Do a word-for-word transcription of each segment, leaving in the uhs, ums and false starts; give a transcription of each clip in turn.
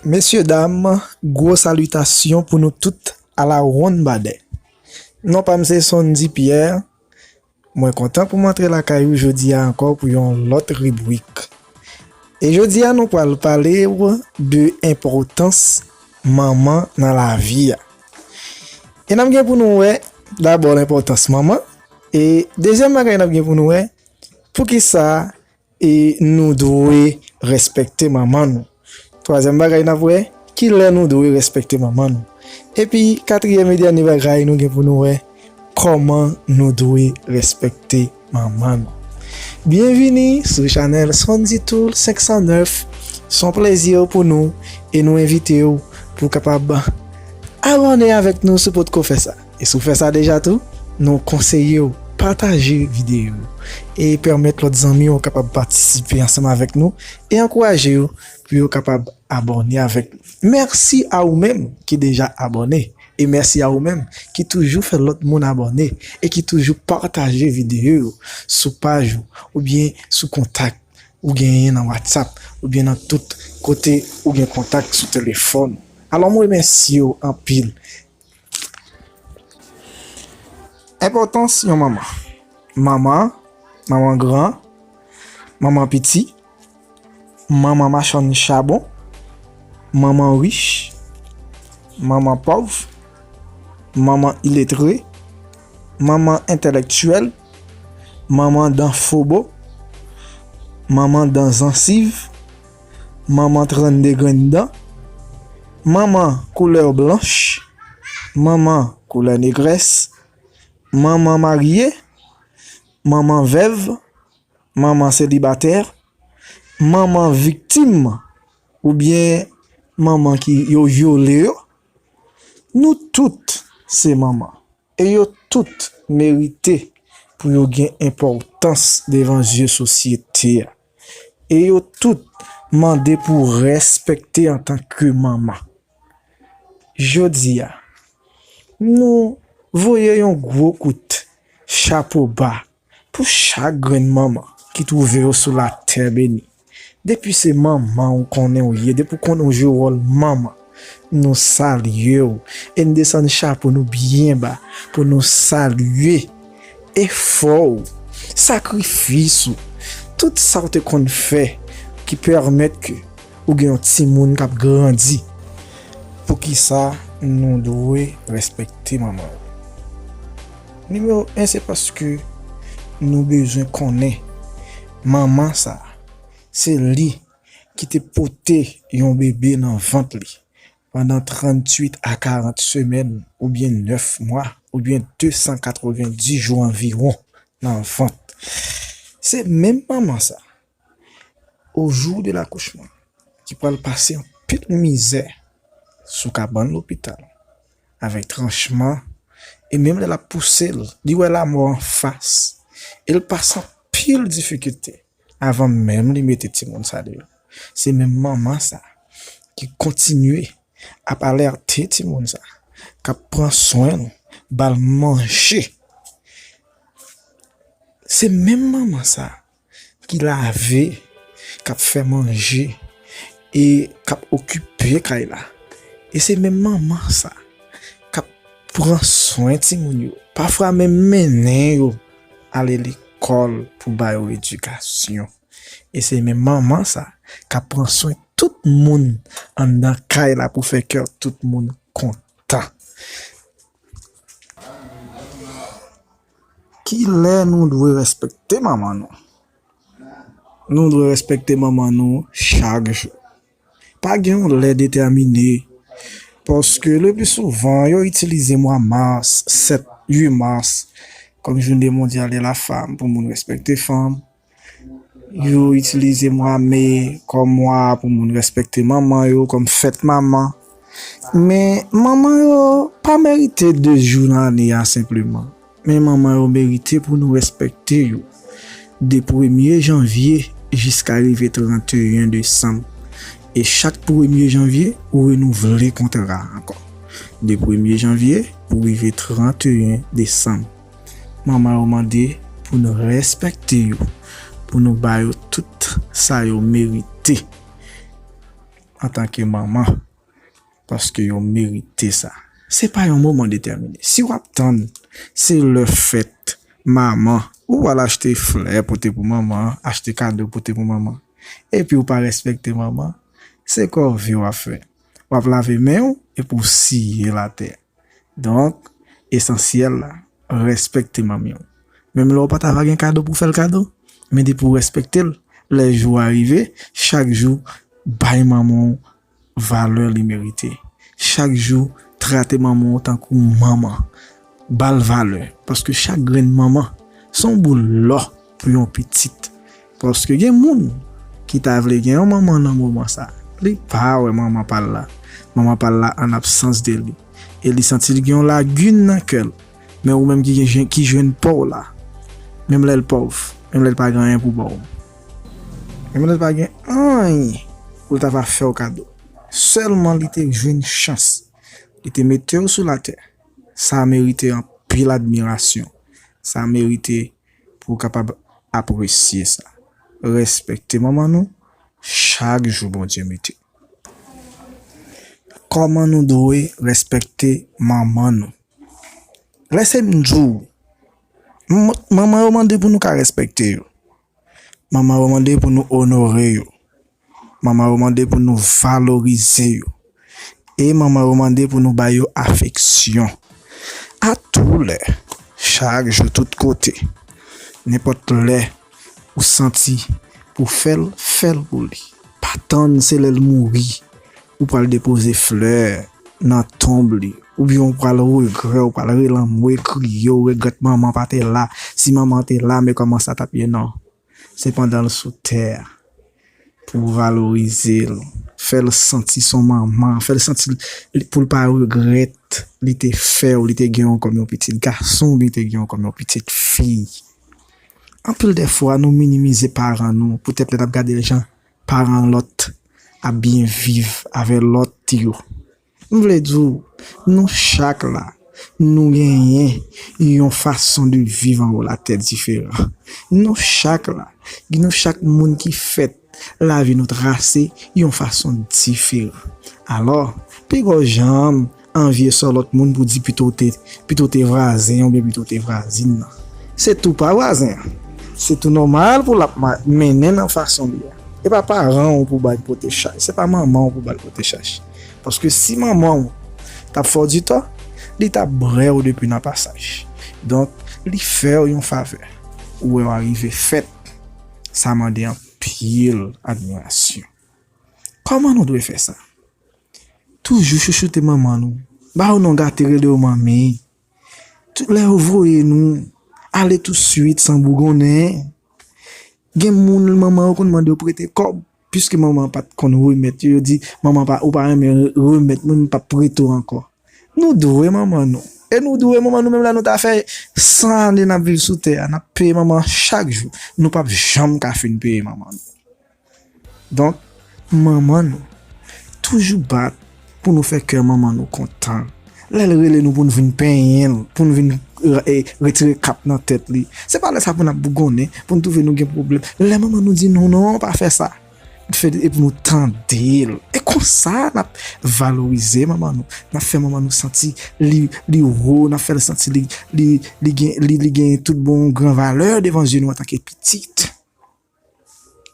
Mesye dam, gwo salitasyon pou nou tout alawonnbadè. Non pa m se Sondy Pierre. Mwen kontan pou m antre lakay ou jodi a ankò pou yon lòt ribrik. E jodi a nou pral pale w de enpòtans manman nan lavi a. E n ap gen pou nou wè dabò lenpòtans manman. E dezyèm bagay n ap gen pou nou wè, poukisa e nou dwe respekte manman nou. Twazyèm bagay n ap wè, kilè nou dwe respekte manman nou. Epi katriyèm e dènye bagay nou gen pou nou wè, kòman nou dwe respekte manman nou. Byenvini sou chanèl Sondy Tool senk san nèf. Se yon plezi pou nou e nou envite w pou w kapab abòne avèk nou si w potko fè sa. E si w fè sa deja tou, nou konseye w pataje videyo yo e pèmèt lòt zanmi w kapab patisipe ansanm avèk nou e ankouraje yo pou yo kapab abòne avèk nou. Mèsi a ou menm ki deja abòne e mèsi a ou menm ki toujou fè lòt moun abòne e ki toujou pataje videyo yo sou paj ou oubyen sou kontak ou genyen nan WhatsApp oubyen nan tout kote ou gen kontak sou telefòn ou. Alò, m remèsye w anpil. Enpòtans yon manman. Manman, manman gran, manman piti, manman machann chabon, manman rich, manman pòv, manman iletre, manman entèlektyèl, manman dan fobo, manman dan zansiv, manman trannde grenn dan, manman koulè blanch, manman koulè negrès, manman marye, manman vèv, manman selibatè, manman viktim, oubyen manman ki yo vyole yo. Nou tout se manman. E yo tout merite pou yo gen enpòtans devan zye sosyete a. E yo tout mande pou respekte antanke manman. Jodi a, nou voye yon gwo kout chapo ba pou chak grenn manman ki twouve yo sou latè beni. Depi se manman ou konnen ou ye, depi w konnen w jwe wòl manman, nou salye w e n desann chapo nou byen ba pou nou salye efò w, sakrifis ou, tout sa w te konn fè ki pèmèt ke ou gen yon timoun k ap grandi. Poukisa nou dwe respekte manman yo? Nimewo en, se paske nou bezwen konnen manman sa a, se li ki te pote yon bebe nan vant li pandan tranntuit a karant semèn, oubyen nèf mwa, oubyen de san katrevenndis jou anviwon nan vant. Se menm manman sa, au jour de l'accouchement, ki pral pase anpil mizè sou kabann lopital, avèk tranchman, e menm lè l ap pouse l, li wè lamò anfas, e l pase anpil difikilte avan menm li mete timoun sa deyò. Se menm manman sa ki kontinye ap alète timoun sa, k ap pran swen l, ba l manje. Se menm manman sa ki lave, k ap fè manje e k ap okipe kay la. E se menm manman sa k ap pran swen timoun yo, pafwa menm mennen yo ale lekòl pou ba yo edikasyon. E se menm manman sa k ap pran swen tout moun anndan kay la pou fè kè tout moun kontan. Kilè nou dwe respekte manman nou? Nou dwe respekte manman nou chak jou. Pa gen yon lè detèmine, paske le pli souvan, yo itilize mwa mas, sèt, uit mas, kòm Jounen Mondyal de la Fanm, pou moun respekte fanm. Yo itilize mwa me kòm mwa pou moun respekte manman yo, kòm fèt manman. Men, manman yo pa merite de jou nan ane a senpleman. Men manman yo merite pou nou respekte yo de premye janvye jiska rive tranteyen desanm. E chak premye janvye, ou renouvle kontra a ankò. De premye janvye pou rive tranteyen desanm. Manman yo mande pou nou respekte yo, pou nou ba yo tout sa yo merite. antanke manman, paske yo merite sa. Se pa yon moman detèmine. Si w ap tann se lè fèt manman, ou pral achte flè pote pou manman, achte kado pote pou manman, epi w pa respekte manman, se kòve w ap fè. W ap lave men w epi w siye l atè. Donk, esansyèl la, respekte manmi w. Menm lè w pa ta va gen kado pou fè l kado, men depi w respekte l, lè jou a rive, chak jou, bay manman w valè li merite. Chak jou, trate manman w tankou manman. Ba l valè, paske chak grenn manman se yon boul lò pou yon pitit. Paske gen moun ki ta vle gen yon manman nan moman sa. Li pa wè manman pa l la. Manman pa l la an absans de li. E li santi li gen yon lagin nan kè l. Men ou menm ki gen, ki jwenn pa w la. Menm lè l pòv, menm lè l pa gen anyen pou ba w. Menm lè l pa gen anyen pou l ta va fè w kado. Sèlman li te jwenn chans. Li te mete w sou latè. Sa merite anpil admirasyon. Sa merite pou w kapab apresye sa. Respekte manman nou chak jou Bondye mete. Kòman nou dwe respekte manman nou? Lèse m di w, m- manman yo mande pou nou ka respekte yo. Manman yo mande pou nou onore yo. Manman yo mande pou nou valorize yo. E manman yo mande pou nou ba yo afeksyon. A tou lè, chak jou, tout kote, nenpòt lè ou santi pou fè l, fè l pou li. Pa tann se lè l mouri ou pral depoze flè nan tonb li, oubyen ou pral regrè, ou pral rele anmwe, kriye, ou regrèt manman pa te la. Si manman te la, men kòman sa t ap ye? Non. Se pandan l sou tè a pou w valorize l, fè l santi se yon manman, fè l santi l- pou l pa regrèt li te fè w, li te gen w kòm yon pitit gason, li te gen w kòm yon pitit fi. Anpil de fwa, nou minimize paran nou poutèt lè n ap gade jan paran lòt ap byen viv avè lòt yo. M vle di w, nou chak la, nou genyen yon fason de viv anwo latè diferan. Nou chak la, nou chak moun ki fèt, lavi nou trase yon fason diferan. Alò, piga w janm anvye sò lòt moun pou di pito w te, pito w te vwazen oubyen pito w te vwazin nan. Se tou pa vwazen an. Se tou nòmal pou l ap ma- mennen nan fason li a. E pa paran w pou bay pote chaj. Se pa manman w pou bay pote chaj. Paske si manman w t ap fè w di tò, li t ap brè w depi nan pasaj. Donk, li fè w yon favè. Ou wè w arive fèt. Sa mande anpil admirasyon. Kòman nou dwe fè sa? Toujou chouchoute manman nou. Ba yo non gate, rele yo manmi. Tout lè yo voye nou ale touswit san bougonnen. Gen moun, manman yo konn mande yo prete kòb. Piske manman pa t konn remèt yo, yo di, manman pa, ou pa renmen re- remèt mwen, m p ap prete w ankò. Nou dwe manman nou. E nou dwe manman nou, menm lè nou ta fè san ane n ap viv sou tè a, n ap peye manman chak jou. Nou p ap janm ka fin peye manman nou. Donk, manman nou, toujou bat pou nou fè kè manman nou kontan. Lè l rele nou pou n vin penyen l, pou n vin e, retire kap nan tèt li, se pa lè sa pou n ap bougonnen, pou n twouve nou gen pwoblèm. Lè manman nou di nou non, pa fè sa, fè, e pou nou tande l. E konsa, n ap valorize manman nou. N ap fè manman nou santi li, li wo, n ap fè l santi li, li, li, gen, li, li gen tout bon gran valè devan zye nou antanke pitit.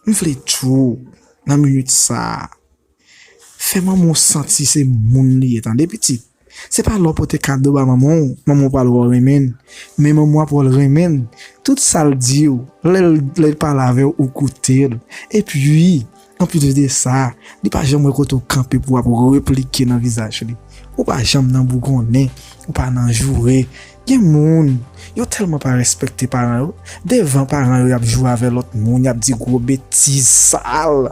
M vle di w, nan minit sa a, fè manman w santi se moun li ye, tande pitit. Se pa lè w pote kado ba manman w, manman w pral wè w renmen l. Men manman w ap wè l renmen l. Tout sa l di w, lè l, lè l pale avè w, ou koute l. Epi, anplis de sa, li pa janm wè kote w kanpe pou w ap replike nan vizaj li. Ou pa janm nan bougonnen, ou pa nan joure. Gen moun, yo tèlman pa respekte paran yo, devan paran yo, y ap joure avè lòt moun, y ap di gwo betiz sal.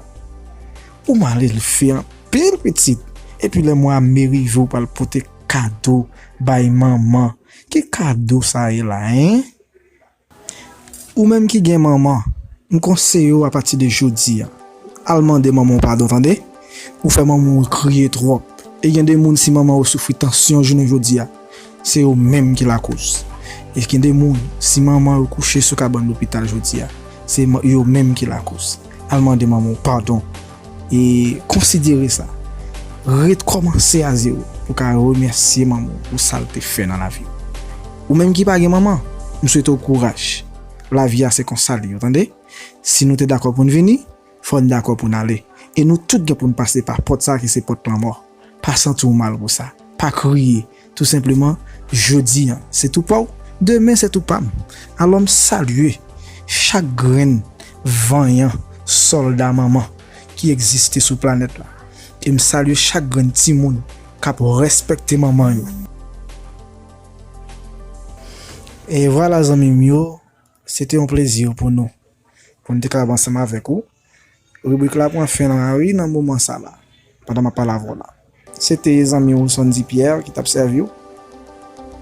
Ou mal elve anpil, pitit. Epi lè mwa me rive, ou pral pote kado bay manman. Ki kado sa ye la, en? Ou menm ki gen manman, m konseye w apati de jodi a, al mande manman w padon, tande? Ou fè manman w kriye twòp. E gen de moun, si manman yo soufri tansyon jounen jodi a, se yo menm ki lakoz. E gen de moun, si manman yo kouche sou kabann lopital jodi a, se man- yo menm ki lakoz. Al mande manman w padon. e konsidere sa. Rekòmanse a zewo pou ka remèsye manman w pou sa l te fè nan lavi w. Ou menm ki pa gen manman, m swete w kouraj. Lavi a se konsa l ye, w tande? Si nou te dakò pou n vini, fò n dakò pou n ale. E nou tout gen pou n pase pa pòt sa ki se pòt lanmò. Pa santi w mal pou sa. Pa kriye. Tou senpleman, jodi a, se tou pa w, demen se tou pa m. Alò m salye chak grenn vanyan sòlda manman ki egziste sou planèt la. E m salye chak grenn timoun k ap respekte manman yo. E vwala zanmi m yo, se te yon plezi pou nou, pou n te kapab ansanm avèk ou. Ribrik la pran fen la wi nan moman sa la, pandan m ap pale avè w la. Se te zanmi w Sondy Pierre ki t ap sèvi w.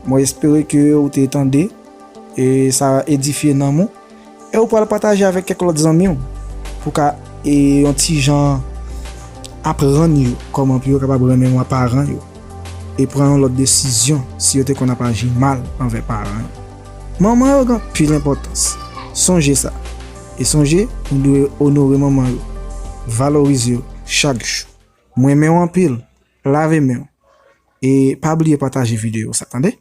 Mwen espere ke ou te tande e sa edifye nanm ou. E ou pral pataje avèk kèk lòt zanmi w pou ka e yon ti jan aprann yo kòman pou yo kapab renmen mwen paran yo e pran yon lòt desizyon si yo te konn ap aji mal anvè paran yo. Manman yo gen anpil enpòtans. Sonje sa. E sonje, nou dwe onore manman yo, valorize yo chak jou. Mwen renmen w anpil. Lave men w. E pa bliye pataje videyo sa, tande?